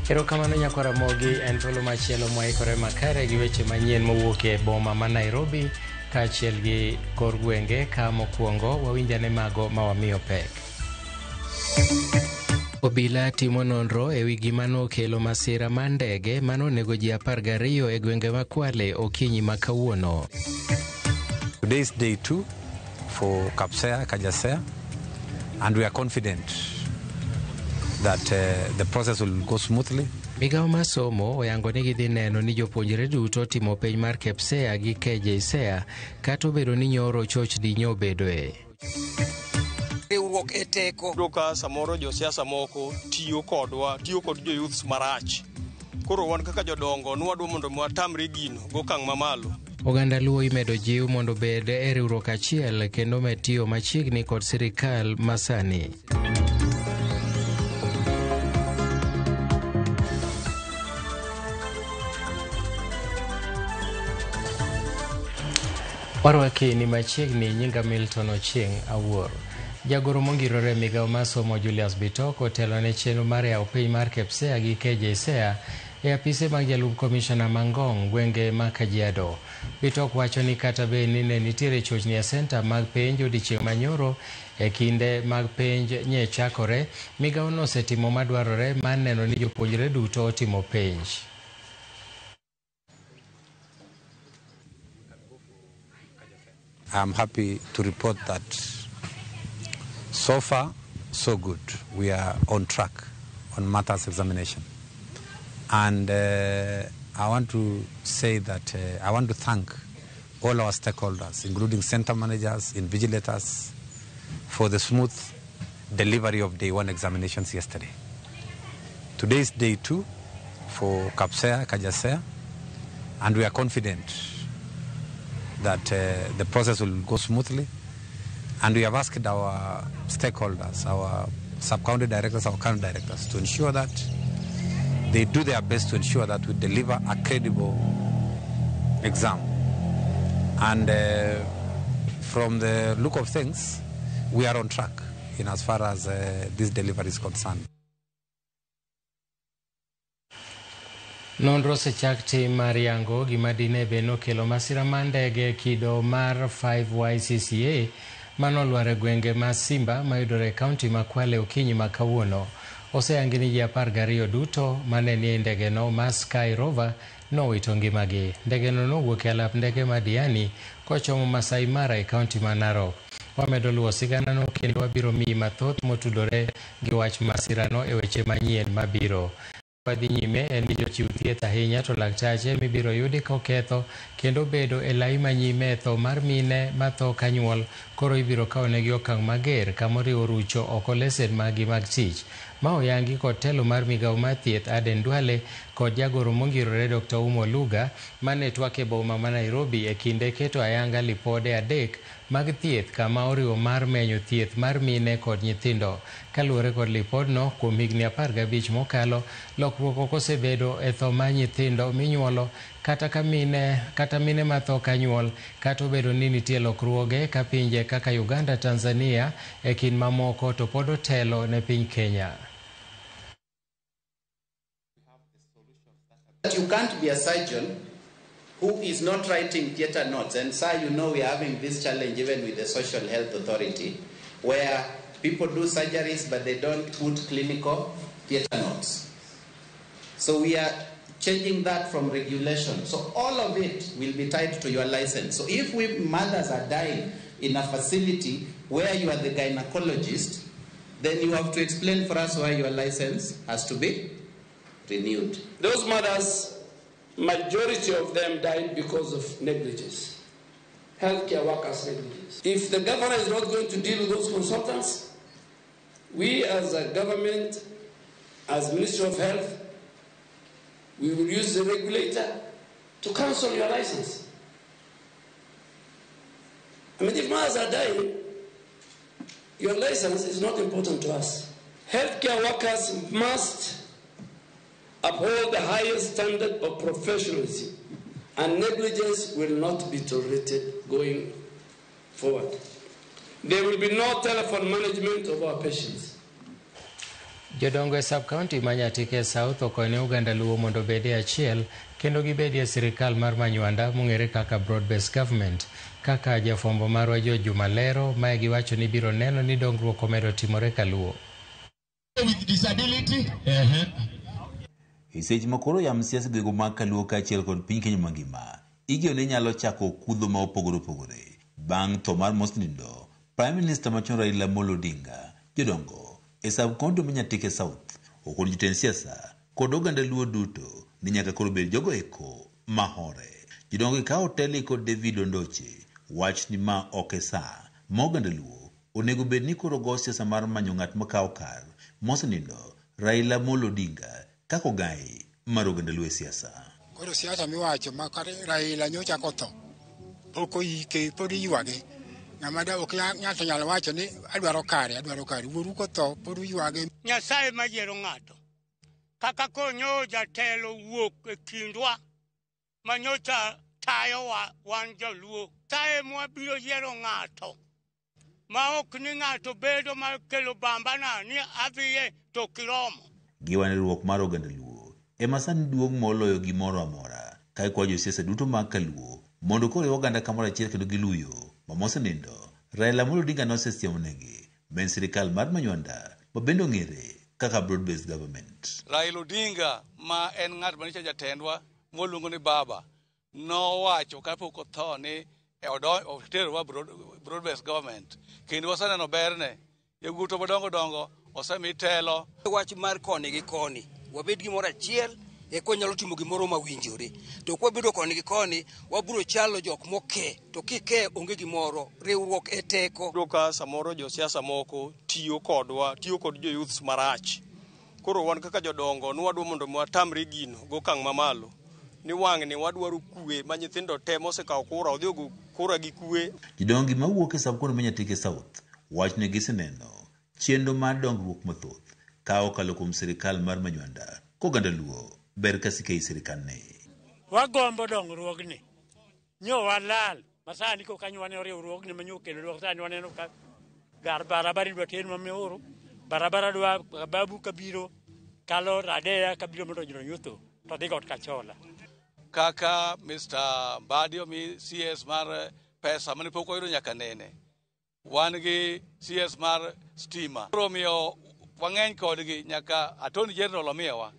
Erokamano nyakwara Ramogi, en thuolo machielo mwaikore makare gi weche manyien mowuok e boma ma Nairobi kaachiel gi kor gwenge ka mokwongo wawinjane mago ma wamiyo pek. Obila timo nonro ewi gima nokelo masira mar ndege manonego ji 12 e gwenge ma Kwale okinyi ma kawuono. Today is day 2 for KPSEA, KJSEA, and we are confident that the process will go smoothly. Migawo mar somo oyango ni gidhi neno ni jopuonjre duto timo penj mar KPSEA gi KJSEA kata obedo ni nyoro chochni nyobedoe. Riwruok e teko. Yudo ka samoro josiasa moko tiyo kodwa, tiyo kod jo youths marach. Koro wan kaka jodongo nwadwa mondo watamre gino gokang' mamalo. Oganda Luo imedo jiw mondo obed e riwruok achiel kendo med tiyo machiegni kod sirikal masani. Warwaki ni machiegni, nyinga Milton Ochieng' Awuor. Jagoro mongirore migawo mar somo Julius Bitok otelo ne chenro mar yawo piny mar KPSEA gi KJSEA e apise mag jalup komishona ma Ngong' gwenge ma Kajiado. Bitok wacho ni kata bed ni ne nitiere chochni e senta mag penj odiechieng' manyoro e kinde mag penj nye chakore, migawo no osetimo madwarore mar neno ni jopuonjre duto otimo penj. I'm happy to report that so far, so good. We are on track on matters examination. And I want to say that I want to thank all our stakeholders, including center managers, invigilators, for the smooth delivery of day 1 examinations yesterday. Today is day 2 for KPSEA, KJSEA, and we are confident that the process will go smoothly. And we have asked our stakeholders, our sub-county directors, our county directors, to ensure that they do their best to ensure that we deliver a credible exam. And from the look of things, we are on track in as far as this delivery is concerned. Nonro osechak tim mar yango gima dine be nokelo masira mar ndege kido mar 5YCCA manolwar e gwenge ma Simba mayudore e kaunti ma Kwale okinyi ma kawuono. Oseyangi ni ji 12 duto mane nie ndegeno mar Sky Rover nowito ngimagi. Ndegeno nowuok e alap ndege ma Diani kochomo Masai Mara e kaunti ma Narok. Wamedo luwo siganano kendo wabiro miyi mathoth motudore gi wach masirano e weche manyien mabiro. Wadhi nyime en ni jochiw thieth ahinya to laktache mibiro yudi koketho kendo bedo e lai manyime e tho mar mine matho kanyuol koro ibiro kawnegi okang' mager kamoriwo rucho oko lesen maggi mag tich. Ma oyangi kod telo mar migawo mar thieth Aden Duale kod jagoro mongirore Dr. Umo Luga mane twak e boma ma Nairobi e kinde keto ayanga lipode 3 mag thieth kama oriwo mar menyo thieth mar mine kod nyithindo. Kaluwore kod lipodno, kuom higni 15 mokalo, lokruok ok osebedo e tho mar nyithindo minyuolo kata mine matho kanyuol, kata obedo ni nitie lokruoge ka pinje kaka Uganda, Tanzania e kind mamoko to pod otelo ne piny Kenya. You can't be a surgeon who is not writing theater notes. And sir, you know we are having this challenge even with the Social Health Authority, where people do surgeries but they don't put clinical theater notes. So we are changing that from regulation. So all of it will be tied to your license. So if we mothers are dying in a facility where you are the gynecologist, then you have to explain for us why your license has to be renewed. Those mothers, majority of them died because of negligence, healthcare workers' negligence. If the governor is not going to deal with those consultants, we as a government, as Ministry of Health, we will use the regulator to cancel your license. I mean, if mothers are dying, your license is not important to us. Healthcare workers must uphold the highest standard of professionalism, and negligence will not be tolerated going forward. There will be no telephone management of our patients. Jodongo e sub-county ma Nyatike South okonyo oganda Luo mondo obed e achiel kendo gibedie e sirikal mar Manywanda mong'ere kaka Broad-Based Government. Kaka jafwambo marwa George Juma lero, mae giwacho ni biro neno ni dongruok omedo timore kaluo. With disability. E seche ma koro yam siasa gwenge mag Kaluo kaachiel kod piny Kenya mangima, igeno ni nyalo chako kudho ma opogore opogore. Bang' tho mar mosenindo, Prime Minister machon Raila Amolo Odinga, jodongo e sub-county ma Nyatike South okon jotend siasa kod oganda Luo duto ni nyaka koro bed jogo eko mahore. Jodongo ikawo Teli kod David Ondoche wach ni ma ok e saa ma oganda Luo onego bed ni koro go siasa mar manyo ng'at makawo kar mosenindo Raila Amolo Odinga kaka ogai mar oganda Luo e siasa. Koro siasa miwacho ma kata Raila nyocha kotho pok oike pod iywage. Ng'ama da ok ng'ato nyalo wacho ni adwaro kare wuoru kotho pod uywage. Nyasaye mayiero ng'ato kaka konyo jatelo wuok e kindwa manyocha tayowa wan joluo. Nyasaye mwabiro yiero ng'ato ma ok ni ng'ato bedo mar kelo bambana ni adhiye to kiromo. Giwane riwruok mar oganda Luo ema sani duong' moloyo gimoro amora ka ikwayo josiasa duto mag Kaluo mondo koro oganda kamoro achiel kendo giluyo ma mosenindo Raila Amolo Odinga nosesiemonegi ma en sirikal mar Manywanda ma bende ong'ere kaka Broad-Based Government. Raila Odinga ma en ng'at manyicha jatendwa mwaluongo ni baba nowacho kapok otho ni oterowa Broad-Based Government kendo waseneno berne. Yawuotwa madongo dongo osemi telo. Wach mar koni gi koni wabed gimoro achiel eka wanyalo timo gimoro mawinjore. To kwabedo koni gi koni wabiro chalo jok moke to kike onge gimoro. Riwruok e teko. Yudo ka samoro josiasa moko tiyo kodwa, tiyo kod jo youths marach. Koro wan kaka jodongo nwadwa mondo watamre gino gokang' mamalo. Ni wang'ni wadwaro kwe ma nyithindo te mosekawo kura odhi ogo kura gi kwe. Jodongo mawuok e sub-county ma Nyatike South wach ni giseneno chenro mar dongruok mathoth ka okalo kuom sirikal mar Manywanda koganda Luo ber ka sike ei sirikal ne. Wagombo dongruogni nyo walal masani ko kanyo wane riwruogni manyo kelo dwok sani waneno ka gar barabara idwa ter ma Miuru, barabara dwa Babu kabiro kalo Radeya kabiro mondo jonyutho to dhi got Kachola. Kaka Mr. Mbadi omi CS mar pesa mane pok oyudo nyaka nene. Wan gi CS mar stima. Koro omiyo wang'eny kodgi nyaka Attorney General omiyowa.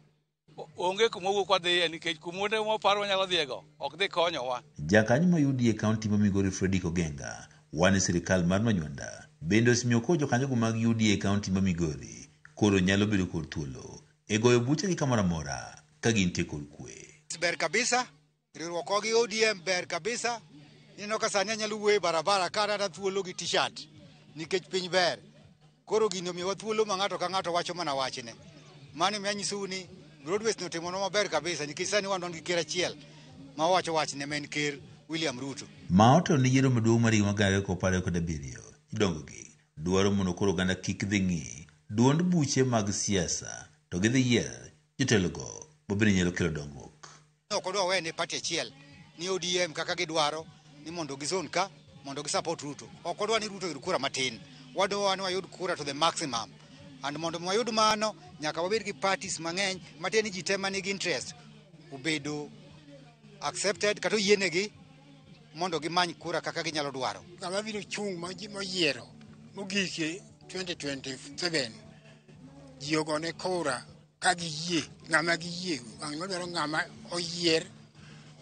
Onge kuma wuok wadhiye nikech kuonde mwaparo wanyalo dhiyego ok dhi konyowa. Jakanyo ma UDA e kaunti ma Migori Fredrick Ogenga wan e sirikal mar Manywanda bende osemiyo koro jokanyogo mag UDA e kaunti ma Migori koro nyalo bedo kod thuolo e goyo buchegi kamoro amora ka gintie kod kwe. Ber kabisa, riwruok gi ODM ber kabisa. Ineno ka sani anyalo wuoyo e barabara ka arata thuolo gi t-shirt nikech piny ber. Koro gino omiyowa thuolo ma ng'ato ka ng'ato wacho mana wachne. Mano ema anyisou ni Broadways notimonwa maber kabisa nikech sani wan gi ker achiel ma wacho wachne ma en ker William Ruto. Ma otelo ne yiero maduong' mar higa mar 2027, jodongogi dwaro mondo koro oganda kik dhi ng'i duond buche mag siasa to gidhi yier jotelogo ma bende nyalo kelo dongruok. Ok odwa wene party achiel ni ODM kaka gidwaro ni mondo gizon ka mondo gisupport Ruto. Ok odwa ni Ruto oyud kura matin. Wadwa ni wayud kura to the maximum. And mondo wayud mano nyaka wabed gi parties mang'eny matiende ni ji te manigi interest obedo accepted kata oyienegi mondo gimany kura kaka ginyalo dwaro. Ng'ama biro chung' moyiero mogik e 2027 ji ogone kura ka giyie, ng'ama giyie, wadwaro ng'ama oyier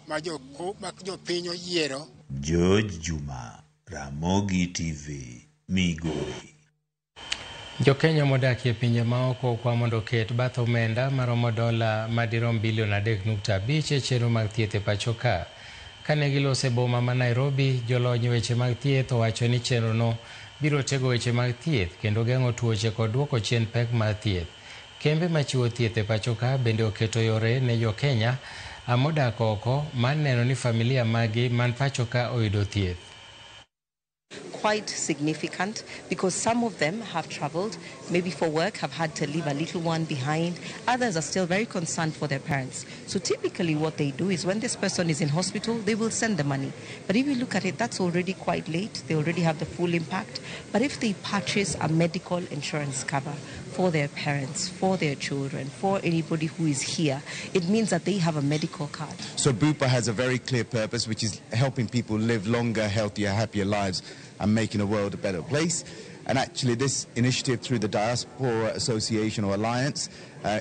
ma jopiny oyiero. George Juma, Ramogi TV, Migori. Jokenya modak e pinje maoko okwa mondo oket bath omenda maromo dola madirom bilion 3.5 e chenro mag thieth e pacho ka. Kane giloso e boma ma Nairobi, jolony weche mag thieth owacho ni chenrono biro tego weche mag thieth kendo geng'o tuoche kod duoko chien pek mar thieth. Kembe machiwo thieth e pacho ka bende oketo yore ne jokenya modak oko mar neno ni familia magi man pacho ka oyudo thieth. Quite significant because some of them have traveled maybe for work, have had to leave a little one behind. Others are still very concerned for their parents. So typically what they do is when this person is in hospital, they will send the money. But if you look at it, that's already quite late. They already have the full impact. But if they purchase a medical insurance cover for their parents, for their children, for anybody who is here, it means that they have a medical card. So Bupa has a very clear purpose, which is helping people live longer, healthier, happier lives and making the world a better place. And actually this initiative through the Diaspora Association or Alliance,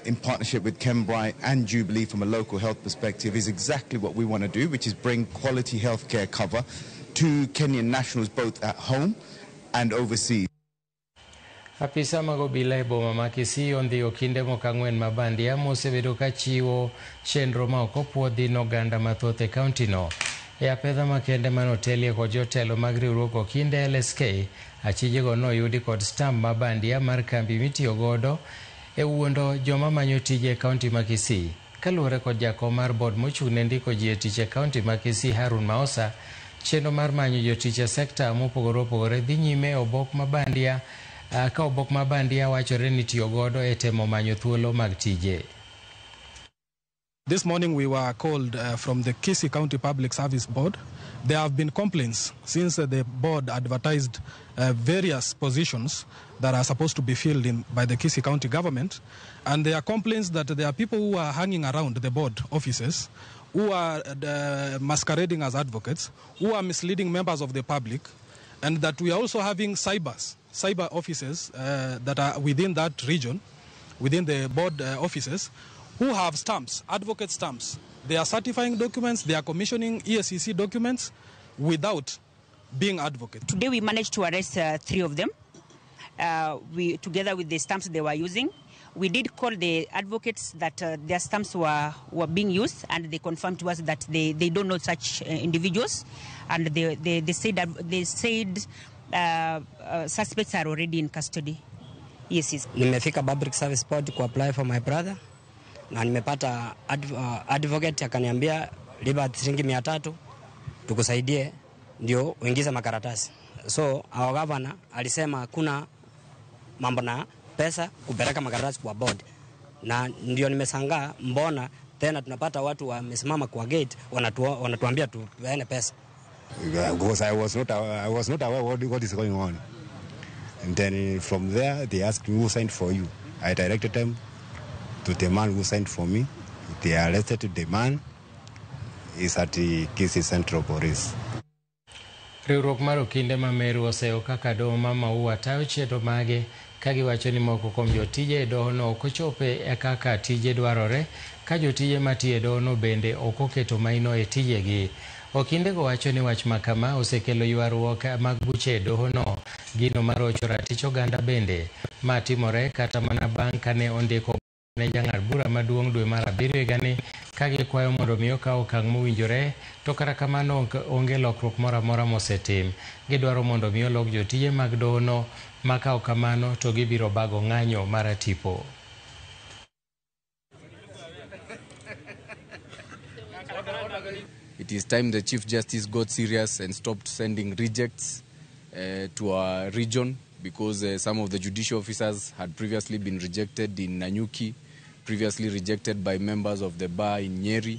in partnership with Kembrite and Jubilee from a local health perspective, is exactly what we want to do, which is bring quality healthcare cover to Kenyan nationals both at home and overseas. Apisa mag obila e boma ma Kisii ondhiyo kinde moko ang'wen ma bandia mosebedo ka chiwo chenro ma ok opuodhi ne oganda mathoth e kaunti no. E apedha makende manotelie kod jotelo mag riwruog Okinde LSK, achijego noyudi kod stamp ma bandia mar kambi mitiyo godo e wuondo joma manyo tije e kaunti ma Kisii. Kaluwore kod jakom mar board mochung' ne ndiko ji e tich e kaunti ma Kisii Harun Maosa, chenro mar manyo jotich e sekta mopogore opogore dhi nyime obok ma bandia ka obok ma bandia wachore ni tiyo godo e temo manyo thuolo mag tije. This morning we were called from the Kisii County Public Service Board. There have been complaints since the board advertised various positions that are supposed to be filled in by the Kisii County government. And there are complaints that there are people who are hanging around the board offices, who are masquerading as advocates, who are misleading members of the public, and that we are also having cyber offices that are within that region, within the board offices, who have stamps, advocate stamps. They are certifying documents, they are commissioning EACC documents without being advocates. Today we managed to arrest 3 of them, together with the stamps they were using. We did call the advocates that their stamps were being used, and they confirmed to us that they don't know such individuals, and they said suspects are already in custody. Yes, yes. Nimefika Public Service Board to apply for my brother. Na nimepata advocate akaniambia lipa shilingi 300 tukusaidie ndio uingize makaratasi. So our governor alisema hakuna mambo na pesa kupeleka makaratasi kwa board. Na ndio nimesangaa mbona tena tunapata watu wamesimama kwa gate wanatuambia tupeane pesa. Because I was not aware what is going on. And then from there they asked me who signed for you. I directed them to the man who signed for me. They arrested the man. Is at the Kisii Central Police. Riwruok mar okinde ma Meru oseyo kaka doho ma Maua tayo chenro mage ka giwacho ni moko kuom jotije e dohono ok ochope e kaka tije dwarore ka jotije matiyo e dohono bende ok oketo maino e tijegi. Okindego wacho ni wach makama osekelo ywaruok mag buche e dohono, gino marocho ratich oganda bende ma timore kata mana bang' kane ondiko ne jang'ad bura maduong' dwe mar 7 higani ka gikwayo mondo mi okaw okang' mowinjore, to kata kamano onge lokruok moro amora mosetim. Gidwaro mondo mi olok jotije mag dohono, ma ka ok kamano to gibiro bago ng'anyo mar tipo. It is time the Chief Justice got serious and stopped sending rejects to our region, because some of the judicial officers had previously been rejected in Nanyuki, previously rejected by members of the bar in Nyeri,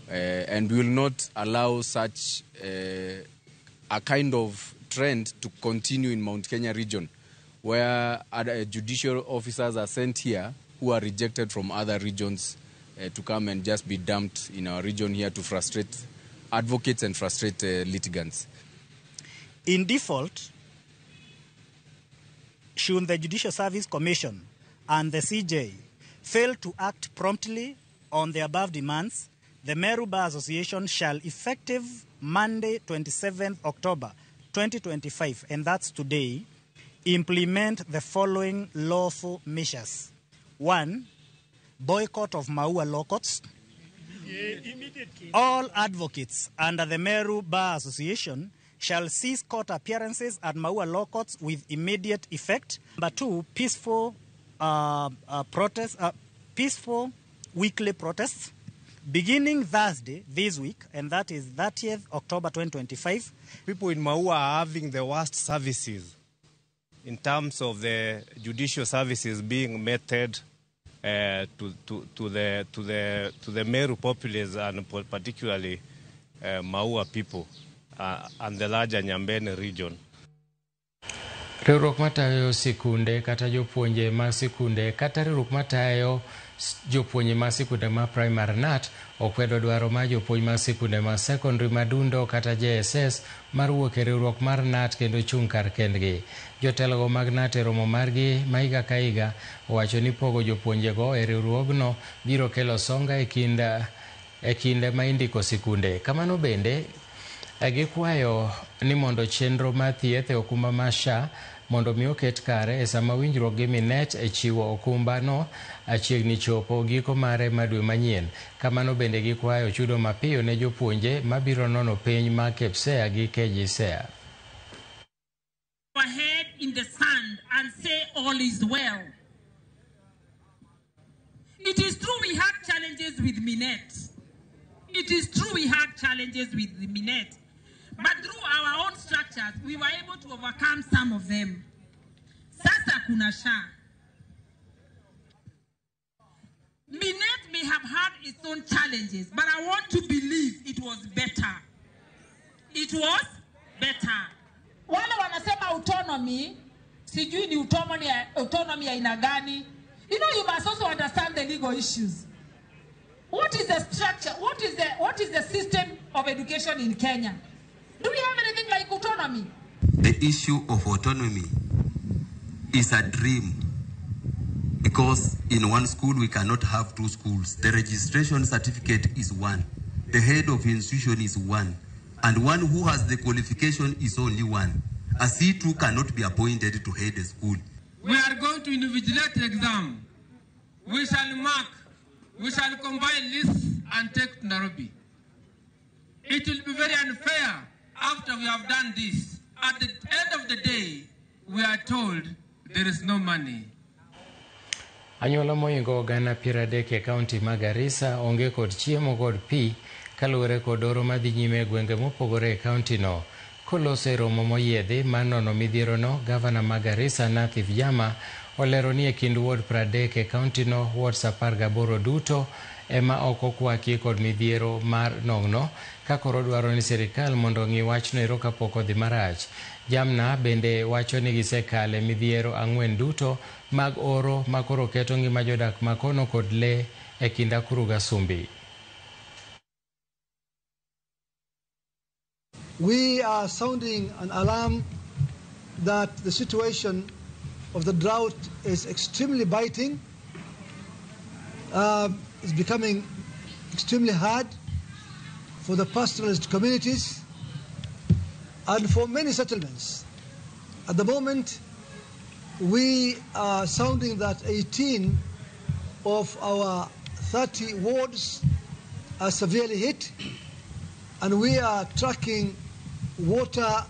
and we will not allow such a kind of trend to continue in Mount Kenya region, where other judicial officers are sent here who are rejected from other regions to come and just be dumped in our region here to frustrate advocates and frustrate litigants. In default, should the Judicial Service Commission and the CJ fail to act promptly on the above demands, the Meru Bar Association shall, effective Monday, 27th October 2025, and that's today, implement the following lawful measures. 1, boycott of Maua law courts. All advocates under the Meru Bar Association shall cease court appearances at Maua law courts with immediate effect. Number 2, peaceful peaceful weekly protests beginning Thursday this week, and that is 30th October 2025. People in Maua are having the worst services. in terms of the judicial services being meted to the Meru populace and particularly Maua people and the larger Nyambene region. Riwruok matayo sikunde kata jopuonje mag sikunde kata riwruok matayo jopuonje mag sikunde ma primary KNUT okwedo dwaro mar jopuonj mag sikunde mag secondary madundo kata JSS mar wuok e riwruok mar KNUT kendo chung' kar kendgi. Jotelogo mag KNUT e romo margi ma higa ka higa owacho ni pogo jopuonjego e riwruogno biro kelo songa e kinde ma indiko sikunde. Kamano bende gikwayo ni mondo chenro mar thieth e okumba mar SHA mondo mi oket kare e sama winjruok gi Minet e chiwo okumba no achiegni chopo giko mare ma dwe manyien. Kamano bende gikwayo chudo mapiyo ne jopuonje mabiro nono piny ma KPSEA gi KJSEA. Our head in the sand and say all is well. It is true we had challenges with Minet. It is true we had challenges with the Minet. But through our own structures, we were able to overcome some of them. Sasa kuna SHA. Minet may have had its own challenges, but I want to believe it was better. It was better. Wale wanasema autonomy, sijui ni autonomy ya aina gani. You know, you must also understand the legal issues. What is the structure? What is the system of education in Kenya? Do we have anything like autonomy? The issue of autonomy is a dream because in one school we cannot have two schools. The registration certificate is one. The head of institution is one. And one who has the qualification is only one. A C2 cannot be appointed to head a school. We are going to invigilate the exam. We shall mark. We shall compile lists and take to Nairobi. It will be very unfair after we have done this. At the end of the day, we are told there is no money. Anyuola moingo gana 30 e kaunti ma Garissa onge kod chiemo kod pi kaluwore kod oro madhi nyime e gwenge mopogore e kaunti no. Koloso e romo moyiedhi mar nono midhiero no, gavana ma Garissa Nathif Jama olero ni e kind ward 30 e kaunti no, wards 18 duto ema ok okwaki kod midhiero mar nong'no, ka koro dwaro ni sirikal mondo ong'i wachno ero kapok odhi marach. Jamna bende wacho ni gisekale midhiero 4 duto mag oro ma koro keto ngima jodak makono kod lee e kind Akuru gi Asumbi. We are sounding an alarm that the situation of the drought is extremely biting. It's becoming extremely hard for the pastoralist communities and for many settlements. At the moment, we are sounding that 18 of our 30 wards are severely hit, and we are tracking water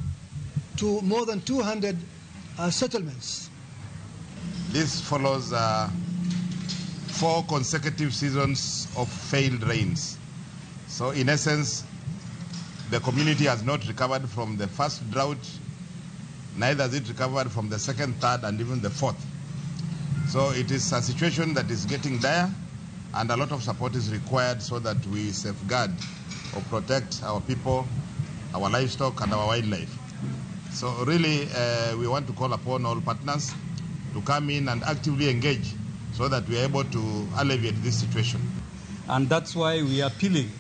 to more than 200 settlements. This follows 4 consecutive seasons of failed rains. So in essence, the community has not recovered from the first drought, neither has it recovered from the second, third, and even the fourth. So it is a situation that is getting dire, and a lot of support is required so that we safeguard or protect our people, our livestock, and our wildlife. So really, we want to call upon all partners to come in and actively engage so that we are able to alleviate this situation. And that's why we are appealing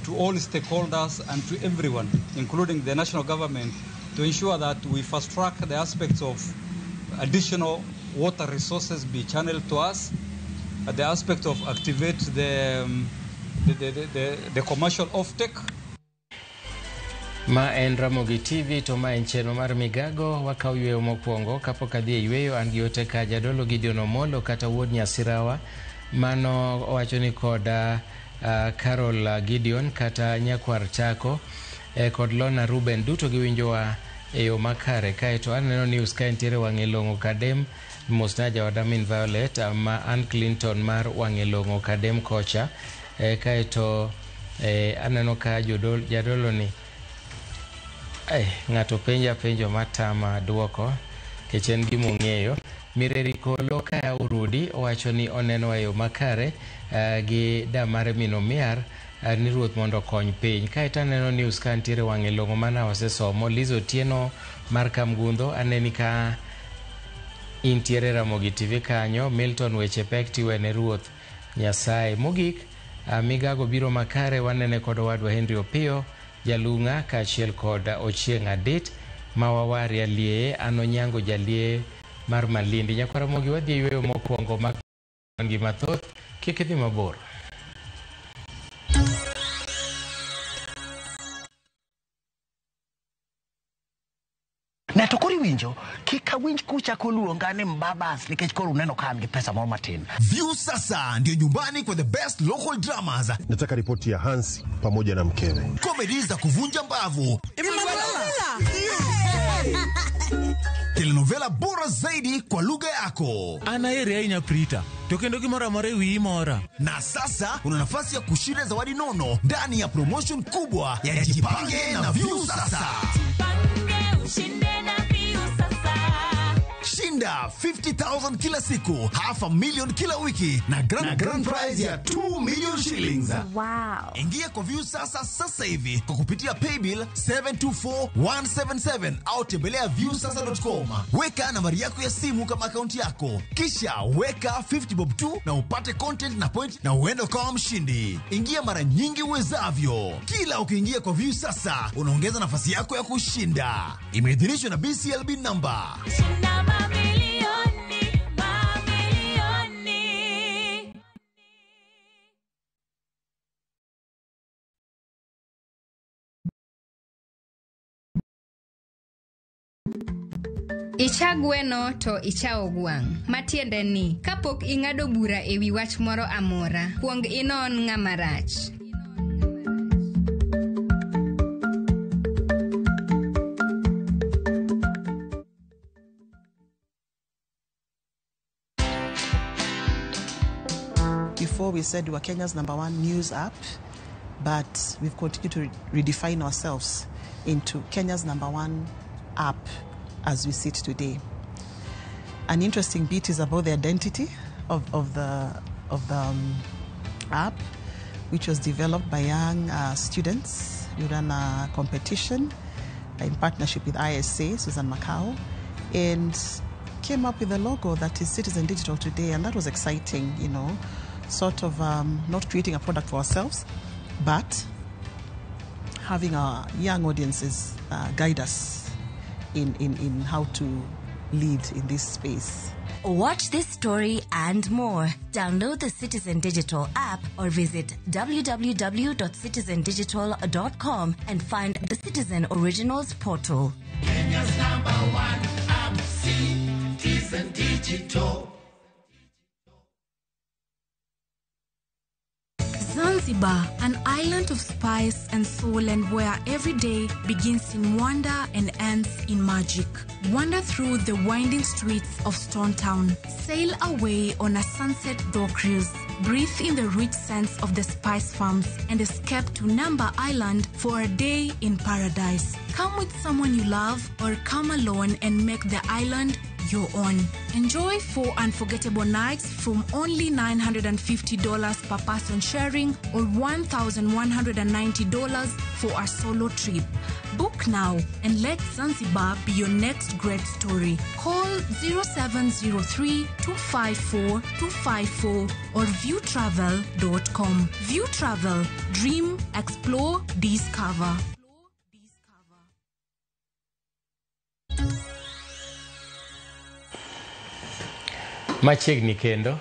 to all stakeholders and to everyone, including the national government, to ensure that we fast-track the aspects of additional water resources be channeled to us, the aspect of activate the commercial offtake. Ma en Ramogi TV to ma en chenro mar Migago. Wakaw yweyo mokwongo kapok adhi e yweyo. An gi ote ka Jadolo Gideon Omolo kata wuod Nyasirawa mano owacho ni koda Carol Gideon kata Nyakwar Chako kod Lona Ruben duto giwinjowa e yo makare. Kaeto aneno news ka entiere wang'e long'o Kadem. Mosna jaoda min Violet ma Ann Clinton mar wang'e long'o Kadem kocha. Kaeto aneno ka jadolo ni ng'ato penja penjo matama duoko. Nikech en gima ong'eyo. Mireri Kolo kaya Urudi owacho ni oneno e yo makare gi da mare min Omiar ni ruoth mondo okony piny. Kaeto aneno news ka nitiere wang'e long'o mana wasesomo. Liz Otieno mar Kamgundho aneni ka intiere Ramogi TV kanyo. Milton weche pek tiwene ruoth Nyasaye. Mogik migago biro makare wanene kod owadwa Henry Opiyo Jalung'a kaachiel kod Ochieng' Adit Mawawari Alieye an Onyango Jalie mar Malindi. Nyakwar Ramogi wadhi e yweyo mokwongo mak gi mathoth kik idhi mabor. Ne to koro iwinjo kik awinj kuchako luonga ni mbabas nikech koro uneno ka an gi pesa moro matin. View sasa ndio nyumbani kwa the best local dramas. Nataka ripoti ya Hansi pamoja na mkewe. Comedy za kuvunja mbavu. Telenovela bora zaidi kwa lugha yako. Ana ere ahinya Prita. To kendo gimoro amora e wiyi mora. Na sasa una nafasi ya kushinda zawadi nono ndani ya promotion kubwa ya Jipange na View Sasa. Shinda 50,000 kila siku, 500,000 kila wiki na grand prize ya 2 million shillings. Wow. Ingia kwa View Sasa sasa hivi kwa kupitia paybill 724177 au tembelea viewsasa.com. Weka nambari yako ya simu kama akaunti yako, kisha weka 50 bob tu na upate content na point na uende ukawa mshindi. Ingia mara nyingi uwezavyo. Kila ukiingia kwa View Sasa unaongeza nafasi yako ya kushinda. Imeidhinishwa na BCLB number. Shinda mamilioni, mamilioni. Icha gweno to ichawo gwang'. Matiende ni, kapok ing'ado bura e wi wach moro amora, kuong inon ng'ama rach. Before we said we were Kenya's #1 news app, but we've continued to redefine ourselves into Kenya's #1 app as we sit today. An interesting bit is about the identity of the app, which was developed by young students. We ran a competition in partnership with ISA, Susan Macau, and came up with a logo that is Citizen Digital today, and that was exciting, you know, sort of not creating a product for ourselves, but having our young audiences guide us in how to lead in this space. Watch this story and more. Download the Citizen Digital app or visit www.citizendigital.com and find the Citizen Originals portal. Kenya's #1 app, Citizen Digital. Zanzibar, an island of spice and soul, and where every day begins in wonder and ends in magic. Wander through the winding streets of Stone Town. Sail away on a sunset dhow cruise. Breathe in the rich scents of the spice farms and escape to Namba Island for a day in paradise. Come with someone you love or come alone and make the island your own. Enjoy 4 unforgettable nights from only $950 per person sharing or $1,190 for a solo trip. Book now and let Zanzibar be your next great story. Call 0703 254 254 or viewtravel.com. View Travel. Dream, explore, discover. Machiegni kendo,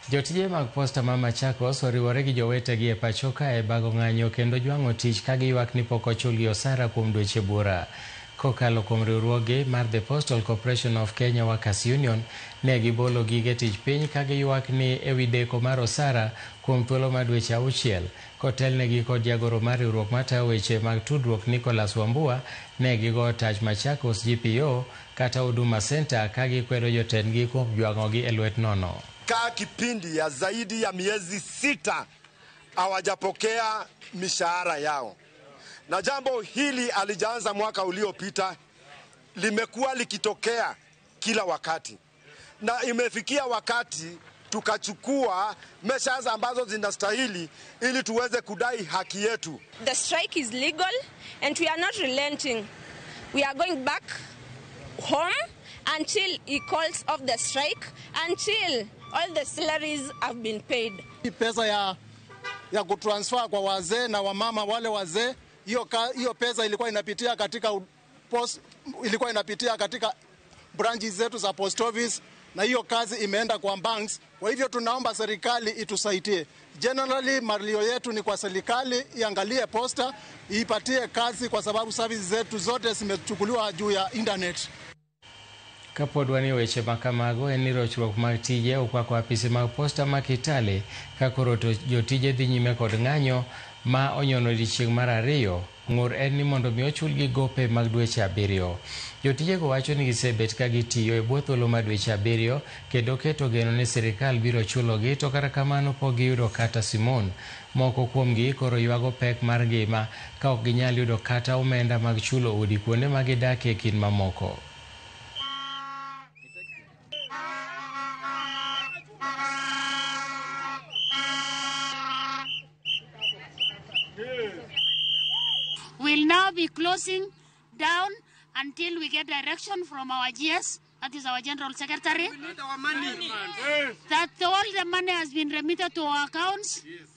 jotije mag posta ma Machakos oriwore gi jowetegi e pacho kae bago ng'anyo kendo jwang'o tich ka giywak ni pok ochulgi osara kuom dweche buora. Kokalo kuom riwruoge mar The Postal Corporation of Kenya Workers Union, ne gibolo gige tich piny ka giywak ni ewi deko mar osara kuom thuolo mar dweche 6. Kotelnegi kod jagoro mar riwruok matayo weche mag tudruok Nicholas Wambua, ne gigo tach Machakos GPO kata Huduma Center ka gikwedo jotendgi kuom jwang'ogi e lwet nono. Kaa kipindi ya zaidi ya miezi 6 hawajapokea mishahara yao. Na jambo hili alijaanza mwaka uliopita, limekuwa likitokea kila wakati, na imefikia wakati tukachukua measures ambazo zinastahili ili tuweze kudai haki yetu. The strike is legal and we are not relenting. We are going back home until he calls off the strike, until all the salaries have been paid. Pesa ya kutransfer kwa wazee na wamama wale wazee, hiyo pesa ilikuwa inapitia katika post, ilikuwa inapitia katika branches zetu za post office, na hiyo kazi imeenda kwa banks. Kwa hivyo tunaomba serikali itusaidie. Generally malio yetu ni kwa serikali iangalie posta, ipatie kazi, kwa sababu services zetu zote zimechukuliwa juu ya internet. Kapod wanie weche makamago en ni rochruok mag tije okwako apise mag posta ma Kitale ka koro to jotije dhi nyime kod ng'anyo ma onyono odiechieng' mar ariyo. Ng'ur en ni mondo mi ochulgi gope mag dweche 7. Jotijego wacho ni gisebet ka gitiyo e bwo thuolo mar dweche 7 kendo keto geno ni sirikal biro chulogi, to kata kamano pok giyudo kata simon. Moko kuomgi koro ywago pek mar ngima ka ok ginyal yudo kata omenda mag chulo udi kuonde ma gidakie kind mamoko. We'll now be closing down until we get direction from our GS, that is our General Secretary, we need our money. Yes. That all the money has been remitted to our accounts, yes.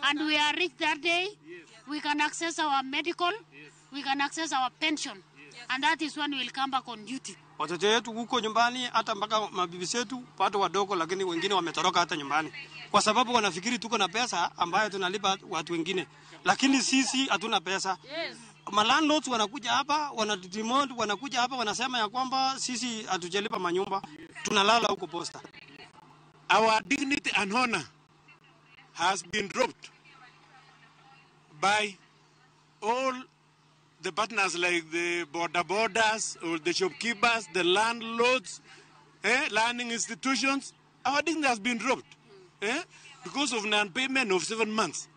And we are rich that day. Yes. We can access our medical, yes. We can access our pension, yes. And that is when we'll come back on duty. Watoto wetu huko nyumbani, hata mpaka mabibi zetu watu wadogo, lakini wengine wametoroka hata nyumbani kwa sababu wanafikiri tuko na pesa ambayo tunalipa watu wengine, lakini sisi hatuna pesa. Yes. Malandlords wanakuja hapa, wanademand, wanakuja hapa wanasema ya kwamba sisi hatujalipa manyumba, tunalala huko posta. Our dignity and honor has been dropped by all the partners like the border borders or the shopkeepers, the landlords, learning institutions. Our dignity has been dropped because of non-payment of 7 months.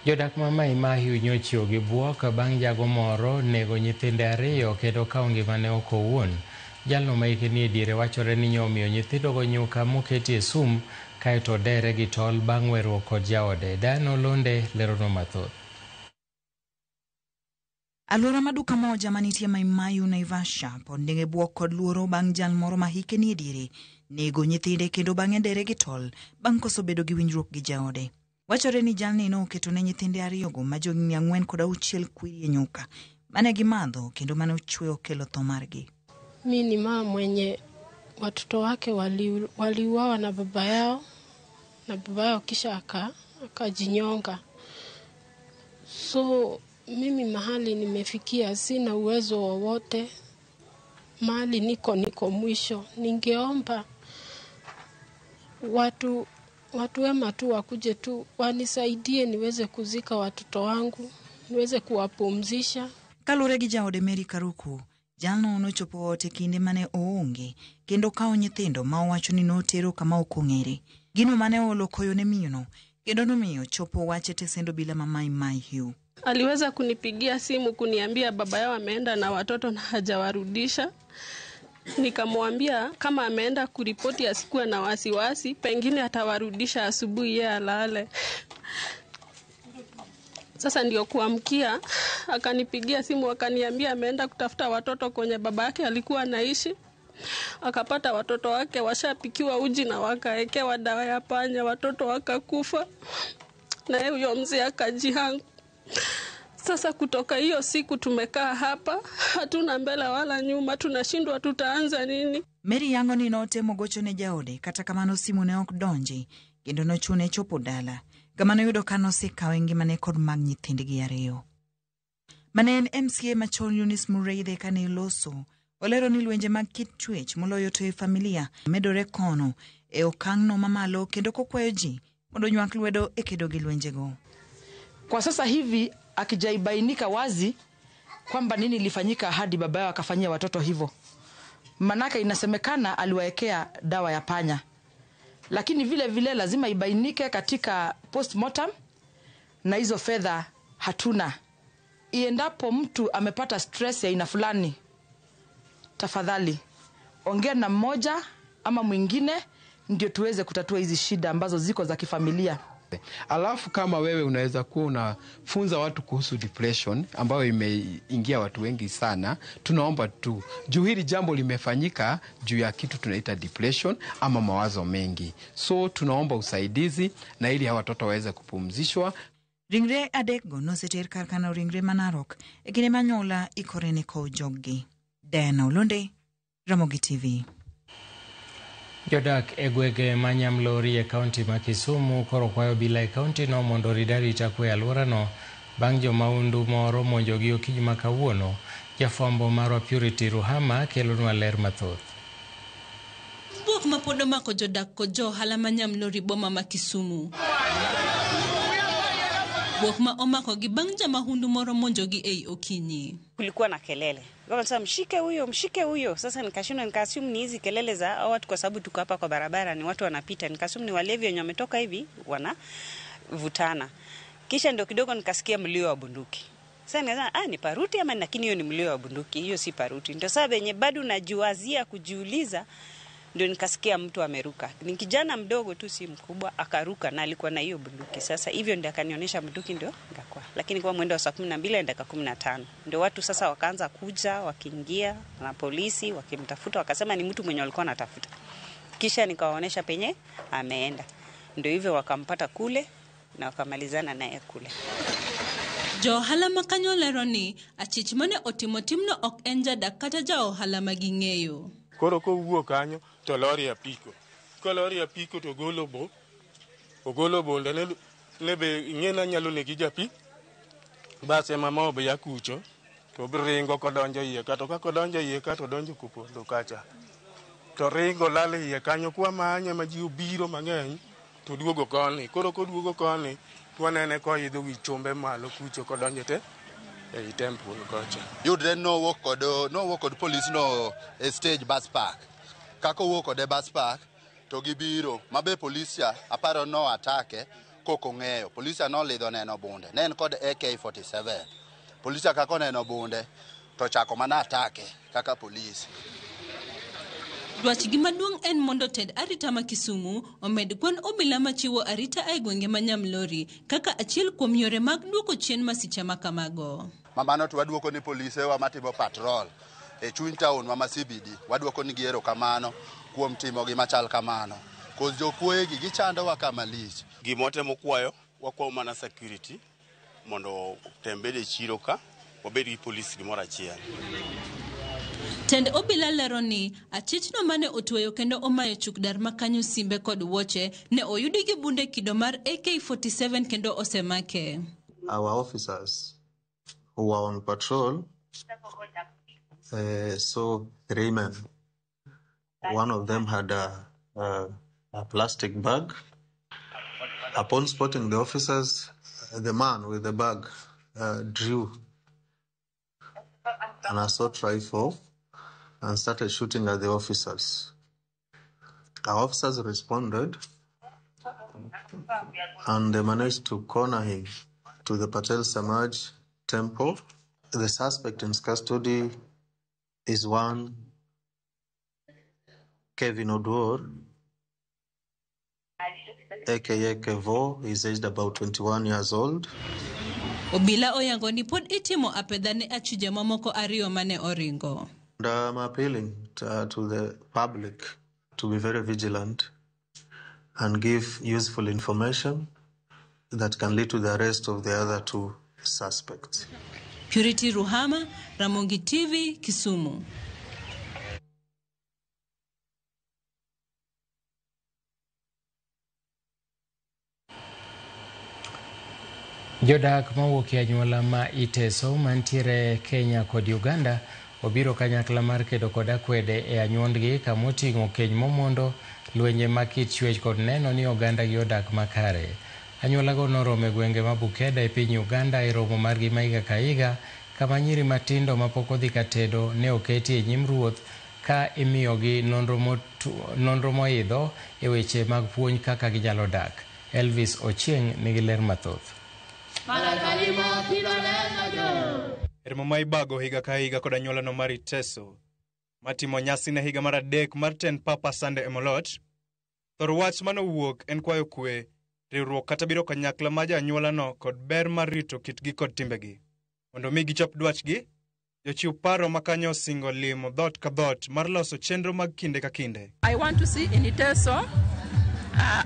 Jodak ma Mai Mahiu nyochiwo gi buok bang' jago moro nego nyithinde 2 kendo kawo ngimane oko owuon. Jalno ma hike ni e diere wachore ni nyomiyo nyithindogo nyuka moketie sum kaeto odere gi tol bang' weruok kod jaode. Diana Olonde lerono mathoth. Alwora ma duka moja manitie Mai Mahiu Naivasha pod nigi buok kod luoro bang' jal moro ma hike ni e diere nego nyithinde kendo bang'e dere gi tol bang' koso bedo gi winjruok gi jaode. Wachore ni jalni noketo ne nyithinde 2go ma johigni 4 kod 6 kwiri e nyuka mane gimadho kendo mane ochwe okelo tho margi. Mi ni mama mwenye watoto wake waliuawa na baba yao, na baba yao kisha akajinyonga. So mimi mahali nimefikia sina uwezo wowote, mahali niko mwisho. Ningeomba watu wema tu wakuje tu wanisaidie niweze kuzika watoto wangu, niweze kuwapumzisha. Kaluwore gi jaode Mary Karuku, jalno nochopo ot e kinde mane oonge kendo kawo nyithindo ma owacho ni notero kama ok ong'ere. Gino mane oolo koyo ne miyono kendo nomiyo chopo wach e tesend obila ma Mai Mahiu. Aliweza kunipigia simu kuniambia baba yao ameenda na watoto na hajawarudisha. Nikamwambia kama ameenda kuripoti asikuwe na wasiwasi, pengine atawarudisha asubuhi yeye alale. Sasa ndio kuamkia akanipigia simu akaniambia ameenda kutafuta watoto kwenye baba yake alikuwa anaishi. Akapata watoto wake washapikiwa uji na wakaekewa dawa ya panya, watoto wakakufa. Na huyo mzee akajihang. Sasa kutoka hiyo siku tumekaa hapa, hatuna mbele wala nyuma, tunashindwa tutaanza nini. Mary yango ni notemo gocho ne jaode, kata kamano simu ne ok donji, kendo nochune chopo dala. Kama noyudo ka nosekawe ngimane kod mag nyithindgi 2. Mane en MCA machon Eunice Mureithe kane loso, olero ni lwenje mag kit chwech moloyo to e familia medore kono e okang'no mamalo kendo kokwayo ji mondo onywak lwedo e kedo gi lwenjego. Kwa sasa hivi akijaibainika wazi kwamba nini ilifanyika hadi baba yao akafanyia watoto hivyo. Manake inasemekana aliwaekea dawa ya panya. Lakini vile vile lazima ibainike katika postmortem, na hizo fedha hatuna. Iendapo mtu amepata stress ya aina fulani, tafadhali Ongea na mmoja ama mwingine ndio tuweze kutatua hizi shida ambazo ziko za kifamilia. Alafu kama wewe unaweza kuwa unafunza watu kuhusu depression ambayo imeingia watu wengi sana, tunaomba tu juu hili jambo limefanyika juu ya kitu tunaita depression ama mawazo mengi, so tunaomba usaidizi na ili hawa watoto waweze kupumzishwa. Ringre adekgo noseter kar kano ringre ma Narok e kinde ma anyuola ikore ne kowo joggi. Diana Olonde, Ramogi TV. Jodak e gwenge ma Nyamlori e kaunti ma Kisumu koro kwayo obila e kaunti no mondo orid arita kwe e alworano bang' jomaundu moro monjogi okinyi ma kawuono. Jafwambo marwa Purity Ruhama kelonwa ler mathoth. Bwok ma pod omako jodak kod jo ohala ma Nyamlori boma ma Kisumu. Bwok ma omakogi bang' jamahundu moro monjogi ei okinyi. Kulikuwa na kelele. Sasa mshike huyo, mshike huyo. Sasa nikashindwa, nikaassume ni hizi kelele za hao watu, kwa sababu tuko hapa kwa barabara, ni watu wanapita. Nikaassume ni walevi wenye wametoka hivi wanavutana. Kisha ndio kidogo nikasikia mlio wa bunduki. Sasa nikasema ni paruti ama, lakini hiyo ni mlio wa bunduki, hiyo si paruti. Ndio sasa venye bado najiwazia kujiuliza, ndio nikasikia mtu ameruka. Ni kijana mdogo tu, si mkubwa, akaruka na alikuwa na hiyo bunduki. Sasa hivyo ndio akanionyesha bunduki, ndio nikakuwa. Lakini kwa mwendo wa saa 12 na dakika 15 ndio watu sasa wakaanza kuja, wakiingia na polisi wakimtafuta, wakasema ni mtu mwenye walikuwa wanatafuta. Kisha nikawaonesha penye ameenda. Ndio hivyo wakampata kule na wakamalizana naye kule. Jo ohala ma kanyo lero ni achich mane otimo timno ok en jadak kata ja ohala ma ging'eyo. Koro kowuok kanyo to lori apiko. Ka lori apiko to ogolo bo. Ogolo bonde ne be ing'e nyalo negi japi. Bas ema ma obiya kucho to ringo kodonjo iye ka, to kaka odonjo iye ka to donjo kopondo kacha. To ringo lal iye kanyo kwa manye ma ji obiro mang'eny to duogo koni. Koro koduogo koni to wanene koidho wi chumbe malo kucho kodonjo te ei temple kocha. Yudre nowuok kod polis no e stage bus park. Kaka owuok kode bus park to gibiro mabe polis cha aparo no atake kok ong'eyo. Polis cha nolidho neno bunde. Ne en kod AK-47. Polis cha kaka oneno bunde to chako mana atake kaka polis. Dwachgi maduong' en mondo ted arita ma Kisumu omed kwan obila machiwo arita e gwenge ma Nyamlori kaka achiel kuom yore mag duoko chien masiche ma kamago. Mamano to waduoko ni polise wa matimo patrol e chuny town ma CBD, waduoko ni gi erokamano kuom timo gima chal kamano. Koz jokuoye gi gichandowa kama lich. Gima watemo kwayo, wakwayo mana security mondo otem bedo e chiro ka, wabed gi polis gimoro achiel. Tend obila lero ni achichno mane otweyo kendo omayo chuk dar makanyo simbe kod wuoche ne oyudi gi bunde kido mar AK-47 kendo osemake. Our officers who were on patrol saw three men. One of them had a plastic bag. Upon spotting the officers, the man with the bag drew an assault rifle and started shooting at the officers. Our officers responded and they managed to corner him to the Patel Samaj temple. The suspect in custody is one Kevin Oduor, aka Kevo. He's aged about 21 years old. Obila oyango ni pod itimo apedha ne achije mamoko ariyo mane oringo. And I'm appealing to the public to be very vigilant and give useful information that can lead to the arrest of the other two suspects. Purity Ruhama, Ramogi TV, Kisumu. Jodak mawuok e anyuola ma Iteso mantiere Kenya kod Uganda obiro kanyakla mar kedo kod akwede e anyuondgi kamoting'o keny momondo, lwenje ma kit chwech kod neno ni oganda gi odak makare. Anyuolago noromo e gwenge ma Bukeda e piny Uganda e romo margi ma higa ka higa kama nyiri matindo mapok odhi ka tedo ne oketi e nyim ruoth ka imiyogi nonro moidho e weche mag puonj kaka ginyalo dak. Elvis Ochieng' nigi ler mathoth. Romo ma ibago higa ka higa kod anyuolano mar Iteso Matimo nyasi ne higa mar 3 mar tend Papa Sunday Emolot. Thor wach manowuok en kwayo kwe, riwruok kata biro kanyakla ma joanyuolano kod ber mar rito kitgi kod timbegi. Mondo mi gichop dwachgi, jochiw paro makanyo osingo limo dhoot ka dhoot mar loso chenro mag kinde ka kinde. I want to see in Iteso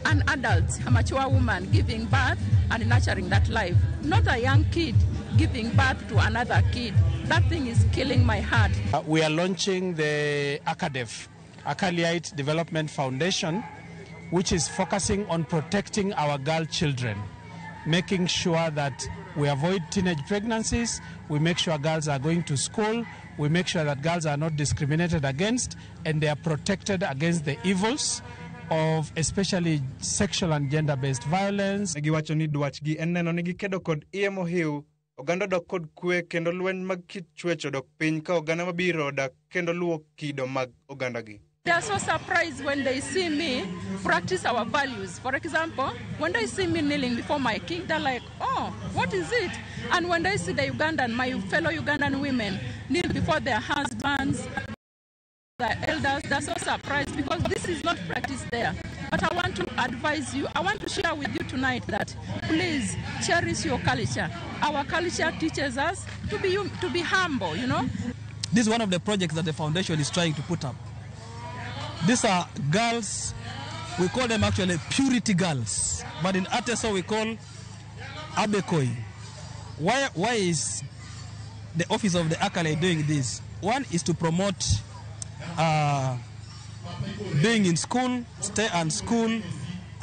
an adult, a mature woman giving birth and nurturing that life, not a young kid giving birth to another kid. That thing is killing my heart. We are launching the ACADEF, Acaliite Development Foundation, which is focusing on protecting our girl children, making sure that we avoid teenage pregnancies, we make sure girls are going to school, we make sure that girls are not discriminated against, and they are protected against the evils of especially sexual and gender-based violence. Negiwacho ni dwachgi en neno ni gikedo kod iye mohiu, oganda odok kod kwe kendo lweny mag kit chwech odok piny ka oganda mabiro odak kendo luwo kido mag ogandagi. They are so surprised when they see me practice our values. For example, when they see me kneeling before my king, they're like, oh, what is it? And when they see the Ugandan, my fellow Ugandan women, kneel before their husbands, their elders, they're so surprised because this is not practiced there. But I want to advise you, I want to share with you tonight that please cherish your culture. Our culture teaches us to be humble, you know. This is one of the projects that the foundation is trying to put up. These are girls, we call them actually purity girls, but in Ateso we call Abekoi. Why is the office of the Akale doing this? One is to promote being in school, stay in school,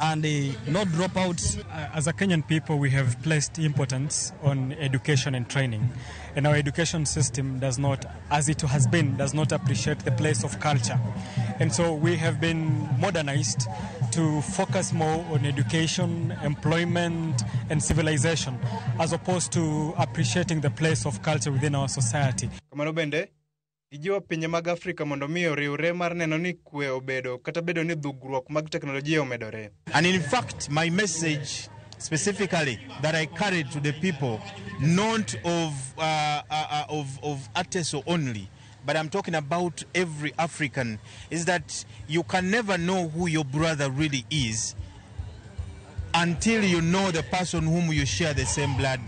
and not dropouts. As a Kenyan people, we have placed importance on education and training. And our education system does not, as it has been, does not appreciate the place of culture. And so we have been modernized to focus more on education, employment, and civilization, as opposed to appreciating the place of culture within our society. Kamano bende, gijiwo pinje mag Afrika mondo mi oriwre mar neno ni kwe obedo kata bedo ni dhugruok mag teknolojia omedore. And in fact, my message specifically that I carried to the people, not of Ateso only, but I'm talking about every African, is that you can never know who your brother really is until you know the person whom you share the same blood,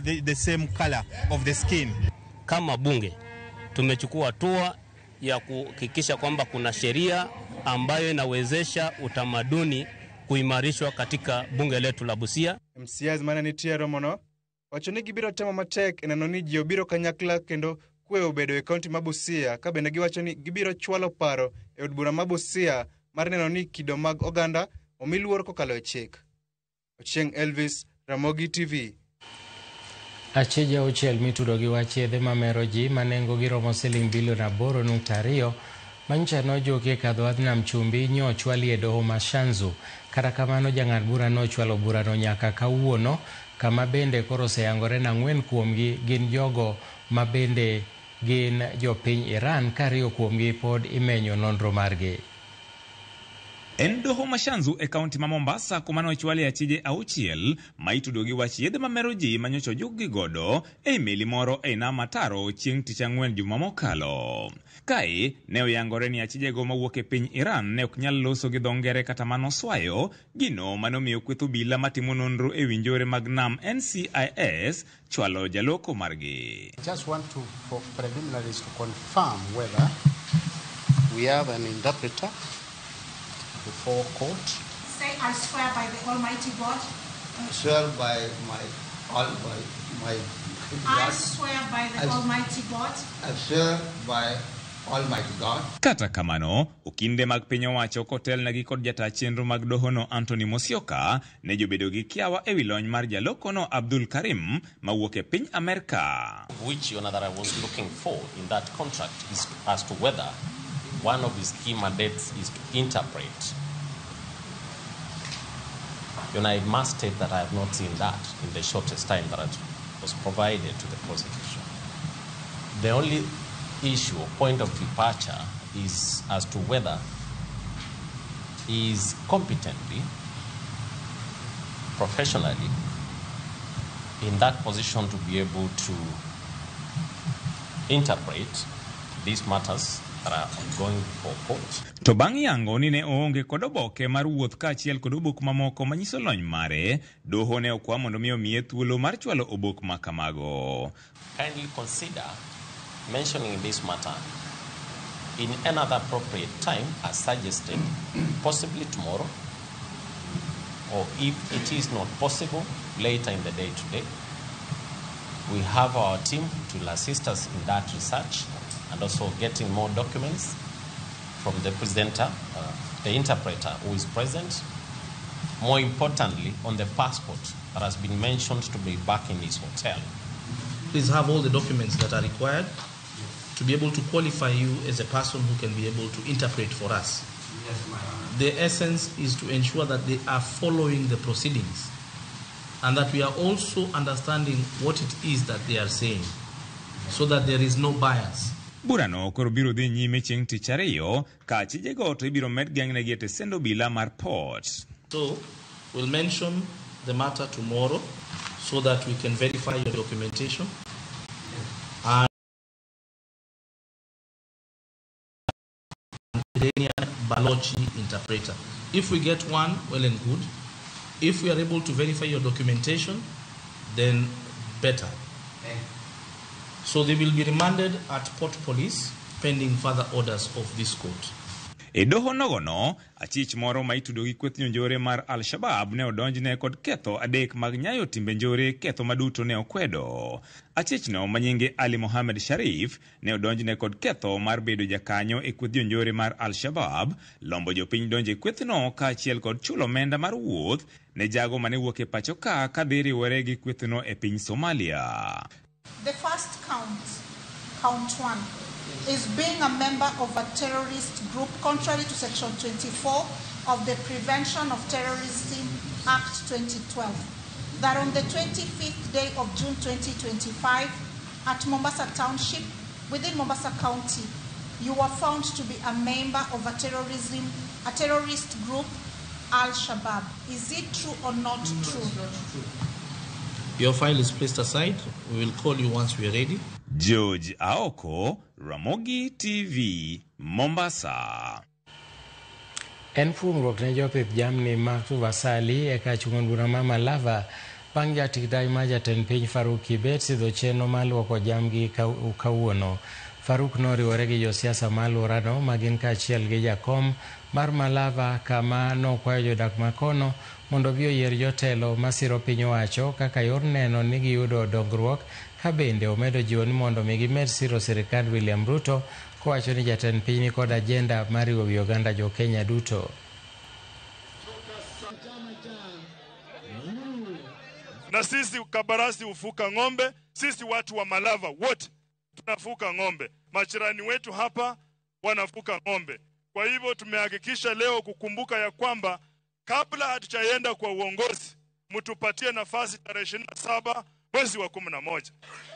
the same color of the skin. Kama bunge tumechukua hatua ya kuhakikisha kwamba kuna sheria ambayo inawezesha utamaduni kuimarishwa katika bunge letu la Busia. MCAs mane nitie romono wacho ni gibiro temo matek e neno ni ji obiro kanyakla kendo kwe obedo e kaunti ma Busia, ka bende giwacho ni gibiro chwalo paro e od bura ma Busia mar neno ni kido mag oganda omi luor kokalo e chik. Ochieng Elvis, Ramogi TV. Achije auchiel mitudo gi wach yedhe mamero ji ma nengogi romo siling bilion 8.2 manyicha nojuki e kadho wadh nam chumbi nyochwali e doho ma Shanzu. Kata kamano jang'ad bura nochwalo burano nyaka kawuono, kama bende koro oseyangore ni 4 kuomgi gin jogo ma bende gin jopiny Iran ka 2 kuomgi pod imenyo nonro margi. En doho ma Shanzu e kaunti ma Mombasa kuma nochwale achije 6 ma itudo gi wach yedhe mamero ji manyocha ojukgi godo e meli moro e nam Ataro chieng' tich ang'wen juma mokalo. Kae ne oyangore ni achijego mawuok e piny Iran ne ok nyal loso gi dho ngere kata mano swayo, gino manomiyo kweth obila matimo nonro e winjore mag nam NCIS chwalo jaloko margi. Just want to, for preliminaries, to confirm whether we have an interpreter before court. Say, I swear by the Almighty God. I swear by my God. I swear by the Almighty God. I swear by Almighty God. Kata kamano, okinde mag piny owacho kotelnegi kod jata chenro mag dohono Anthony Musyoka ne jobedo gi kiawa ewi lony mar jalokono Abdul Karim mawuok e piny Amerka. Which that I was looking for in that contract is as to whether one of his key mandates is to interpret. I must state that I have not seen that in the shortest time that it was provided to the prosecution. The only issue or point of departure is as to whether he is competently, professionally, in that position to be able to interpret these matters that are ongoing before court. To bang' yango ni ne oonge kod oboke mar wuoth kaachiel kod obok mamoko manyiso lony mare, doho ne okwa mondo mi omiye thuolo mar chwalo obok ma kamago. Kindly consider mentioning this matter in another appropriate time as suggested, possibly tomorrow, or if it is not possible, later in the day today. We have our team to assist us in that research and also getting more documents from the presenter, the interpreter who is present. More importantly, on the passport that has been mentioned to be back in his hotel. Please have all the documents that are required to be able to qualify you as a person who can be able to interpret for us. Yes, my Honor. The essence is to ensure that they are following the proceedings and that we are also understanding what it is that they are saying so that there is no bias. Burano koro biro dhi nyime chieng' tich ariyo ka achijego to ibiro med geng'negi e tesend obila mar Port. So we'll mention the matter tomorrow so that we can verify your documentation. And Iranian Balochi interpreter. If we get one, well and good. If we are able to verify your documentation, then better. So they will be remanded at Port Police pending further orders of this court. E doho nogono, achich moro ma itudo gi kweth jonjore mar Al-Shabaab ne odonjne kod ketho adek mag nyayo timbe njore, ketho maduto ne okwedo. Achichno ma nyinge Ali Mohamed Sharif ne odonjne kod ketho mar bedo jakanyo e kweth jonjore mar Al-Shabaab, lombo jopiny donjo e kwethno kaachiel kod chulo omenda mar wuoth ne jago mane wuok e pacho ka kadhi riwore gi kwethno e piny Somalia. The first count, count one, is being a member of a terrorist group contrary to Section 24 of the Prevention of Terrorism Act 2012. That on the 25th day of June 2025 at Mombasa Township, within Mombasa County, you were found to be a member of a terrorist group, Al-Shabaab. Is it true or not true? It's not true. Your file is placed aside. We will call you once we are ready. George Aoko, Ramogi TV, Mombasa. En fuongruok ne jopith jamni mag Tuvasali e kach wuon bura ma Malava bang' jatich ma jatend piny Faruk Kibet sidho chenro mar luoko jamgi kawuono. Faruk noriwore gi josiasa ma alworano ma gin kaachiel gi jakom mar Malava kama nokwayo jodak makono mondo obi oyier jotelo masiro piny owacho kaka yor neno ni giyudo dongruok ka bende omedo jiwo ni mondo mi gimed siro sirikand William Ruto kowacho ni jatend piny ni kod ajenda mar riwo wi oganda jo Kenya duto. Na sisi Kabarasi hufuka ng'ombe, sisi watu wa Malava wote tunafuka ng'ombe, majirani wetu hapa wanafuka ng'ombe. Kwa hivyo tumehakikisha leo kukumbuka ya kwamba kabla hatujaenda kwa uongozi, mtupatie nafasi tarehe 27 mwezi wa 11.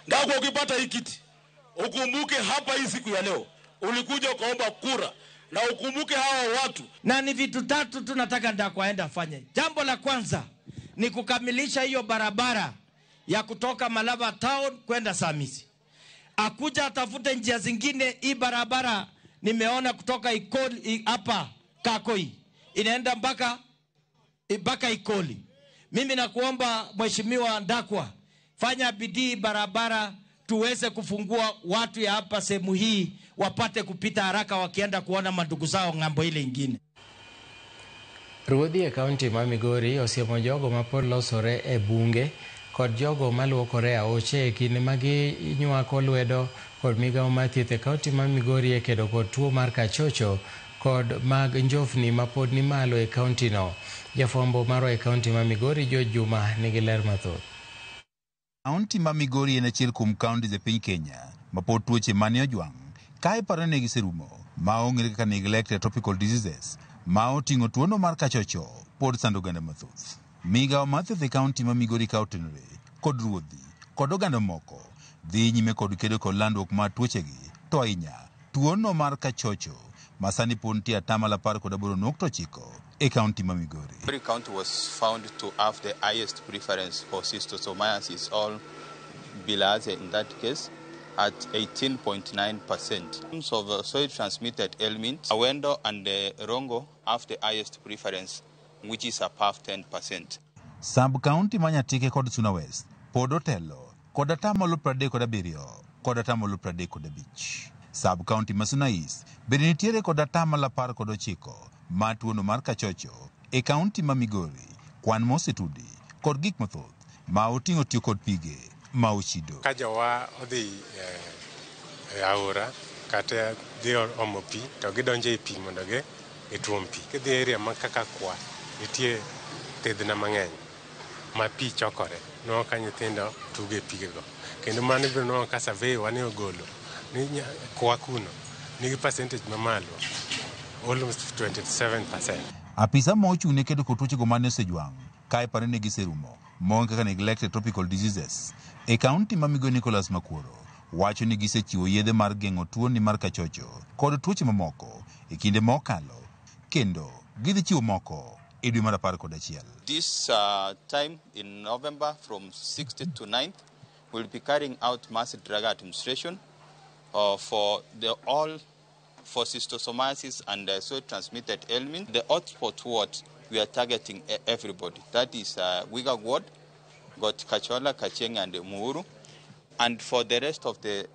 Ndako ukipata hii kiti, ukumbuke hapa hii siku ya leo ulikuja ukaomba kura na ukumbuke hawa watu. Na ni vitu tatu tunataka Ndako aende afanye. Jambo la kwanza ni kukamilisha hiyo barabara ya kutoka Malava town kwenda Samisi. Akuja atafute njia zingine. Hii barabara nimeona kutoka Ikoli hapa Kakoi inaenda mpaka Ikoli. Mimi nakuomba Mheshimiwa Ndakwa, fanya bidii barabara tuweze kufungua watu ya hapa sehemu hii wapate kupita haraka wakienda kuona mandugu zao ng'ambo ile ingine. Ruodhi e kaunti ma Migori osiemo jogo ma pod losore e bunge kod jogo maluokore aoche e kinde ma ginywako lwedo kod migawo mar thieth e kaunti ma Migori e kedo kod tuo mar kachocho kod mag njofni ma pod ni malo e kaunti no. Jafwambo marwa e kaunti ma Migori George Juma nigi ler mathoth. Kaunti ma Migori en achiel kuom kaunti e piny Kenya ma pod tuoche mane ojwang' ka iparo ni giserumo ma ong'ere kaka neglected tropical diseases ma oting'o tuono mar kachocho pod sando oganda mathoth. Migawo mar thieth e kaunti ma Migori ka otenore kod ruodhi kod oganda moko dhi nyime kod kedo kod landruok mar tuochegi to ahinya tuono mar kachocho ma sani pod nitie 18.9% e kaunti ma Migori. Every county was found to have the highest preference for schistosomiasis, all bilharzia in that case, at 18.9%. In terms of soil transmitted ailments, Awendo and Rongo have the highest preference, which is above 10%. Sub county ma Nyatike kod Suna West pod otelo kod 37% kod 35%. Sub county ma Suna East bende nitiere kod 19% mar tuono mar kachocho e kaunti ma Migori, kwan mosetudi kod gik mathoth ma oting'o tiyo kod pige ma ochido. Ka jowa odhi e aora kata dhi omo pi to gidonjo e pi mondo gituom pi. Kidhi e area ma kaka Kwa, nitie thidhna mang'eny ma pi chokore. Nwang'o ka nyithindo tugo e pigego. Kendo mano ibiro nwang'o ka survey wa ne ogolo ni Kwa kuno nigi percentage mamalo, almost 27%. Apisa ma ochung' ne kedo kod tuochego mane osejwang' ka iparo ni giserumo mon kaka neglected tropical diseases e kaunti ma Migori Nicholas Makuoro wacho ni gisechiwo yedhe mar geng'o tuoni mar kachocho kod tuoche mamoko e kinde ma okalo kendo gidhi chiwo moko e dwe mar 11. This time in November from 6th to 9th, we'll be carrying out mass drug administration for the all for schistosomiasis and soil transmitted ailment. The hotspot ward, we are targeting everybody. That is Wiga ward, got Kachola, Kacheng and Muhuru. And for the rest of the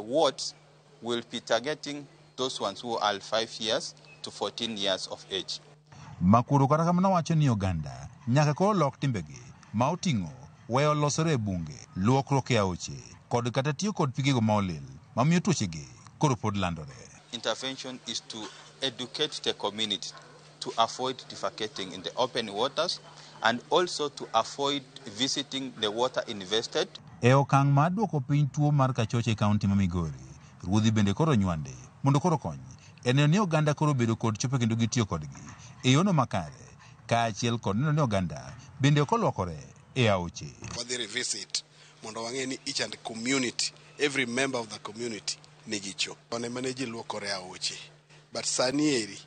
wards, we'll be targeting those ones who are 5 years to 14 years of age. Makuoro kata kamano wacho ni oganda nyaka koro lok timbegi ma oting'o weyo losore e bunge, luokruok e aoche kod kata tiyo kod pigego ma olil mamiyo tuochegi koro pod landore. Intervention is to educate the community to avoid defecating in the open waters and also to avoid visiting the water invested. E okang' mar duoko piny tuo mar kachocho e kaunti ma Migori, ruodhi bende koro nywande mondo koro kony e neno ni oganda koro bedo kod chope kendo gitiyo kodgi e yono makare, kaachiel kod neno ni oganda bende ok olwokore e aoche. Wadhi revisit mondo wang'e ni each and community, every member of the community nigi cho. One mane ji luokore e aoche, but sani eri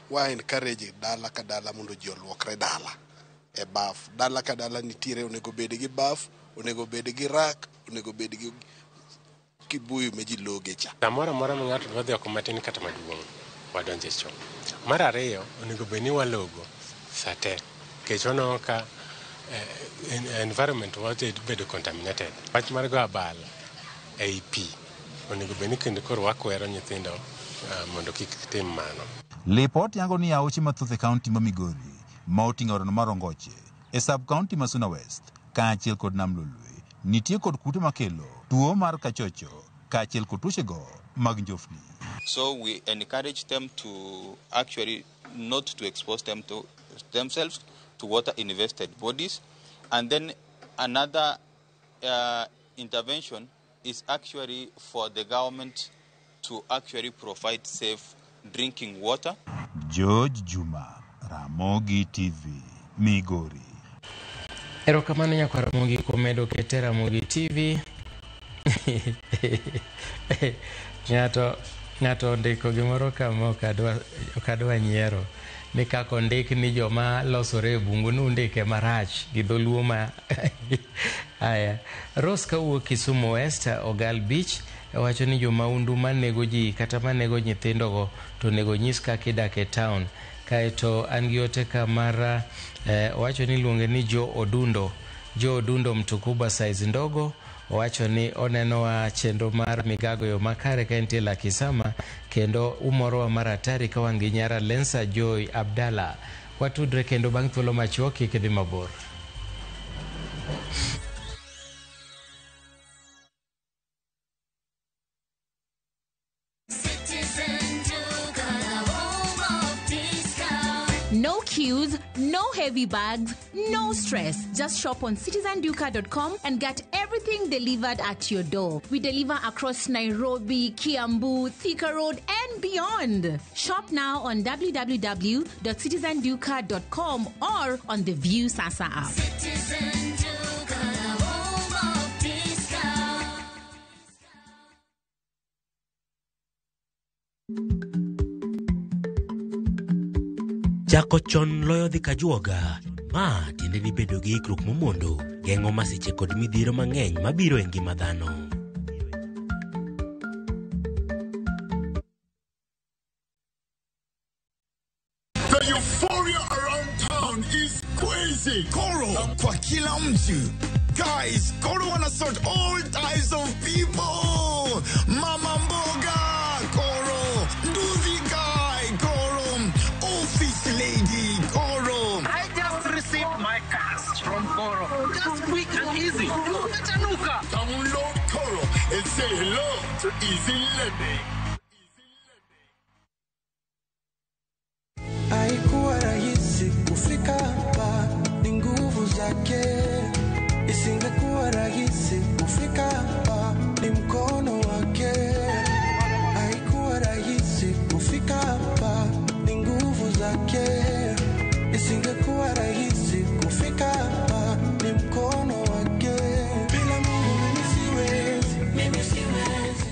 wa encourage dala ka dala mondo ji oluokre dala e baf. Dala ka dala nitiere onego bed gi baf, onego bed gi rak, onego bed gi kibuyu ma ji loge cha. Samoro amora ma ng'ato dwa dhi oko matin kata maduong', wadonjo e cho. Mar ariyo, onego bed ni walogo sa te, nikech waneno ka environment wa dhi bedo contaminated. Wach mar go abal ei pi, onego bed ni kendo koro wakwero nyithindo mondo kik tim mano. Lipot yango ni aoche mathoth e kaunti ma Migori ma oting'o aorano mar Ongoche e sub kaunti ma Suna West kaachiel kod Nam Lolwe nitie kod kute makelo tuo mar kachocho kaachiel kod tuochego mag njofni. So we encourage them to actually not to expose them to themselves to water invested bodies. And then another intervention is actually for the government to actually provide safe drinking water. George Juma, Ramogi TV, Migori. Erokamano nyakwar Ramogi kuom medo kete Ramogi TV. Ng'ato ondiko gimoro kama ok adwa nyiero ni kaka ondik ni joma losore e bungu nundike marach gi dholuo ma aya. Rose kawuok Kisumu West, Ogal Beach, wacho ni jomaundu manego ji kata manego nyithindogo to onego nyis kaka idak e town. Kaeto an gi ote ka mar owacho ni iluonge ni Jo Odundo. Jo Odundo Mtukuba size ndogo. Owacho ni onenowa chenro mar migago yo makare ka entie Lakisama kendo umorowa mar atari ka wan gi nyara Lensa Joy Abdalla. Watudre kendo bang' thuolo machuok, kik idhi mabor. No queues, no heavy bags, no stress. Just shop on citizenduka.com and get everything delivered at your door. We deliver across Nairobi, Kiambu, Thika Road, and beyond. Shop now on www.citizenduka.com or on the View Sasa app. Citizen Duka, the home of discount. Chako chon loyo dhi kajuoga. Ma tiende ni bedo gi ikruok momondo geng'o masiche kod midhiero mang'eny mabiro e ngima dhano. don't you? Guys, Koro wanna sort all types of people. Mama Mboga, Koro. Nduthi guy, Koro. Office lady, Koro. I just received my cash from Koro. Just quick and easy. Umechanuka. Download Koro and say hello to easy lending. Haikuwa rahisi kufika hapa, ni nguvu zake. Isingekuwa rahisi kufika hapa, ni mkono wake. Haikuwa rahisi kufika hapa, ni nguvu zake. Isingekuwa rahisi kufika hapa, ni mkono wake. Bila Mungu mimi siwezi, mimi siwezi.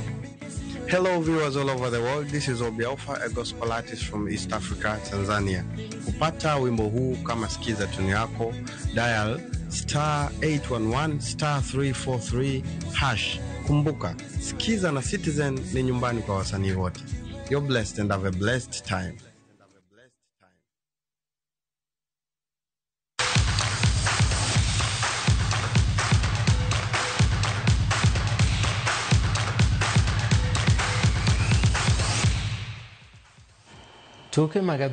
Hello viewers all over the world, this is Obi Alpha, a gospel artist from East Africa, Tanzania. Kupata wimbo huu kama sikiza tune yako, dial star 811 star 343 hash. Kumbuka, sikiza na Citizen ni nyumbani kwa wasanii wote. You're blessed and have a blessed time. Tuke mag adhula.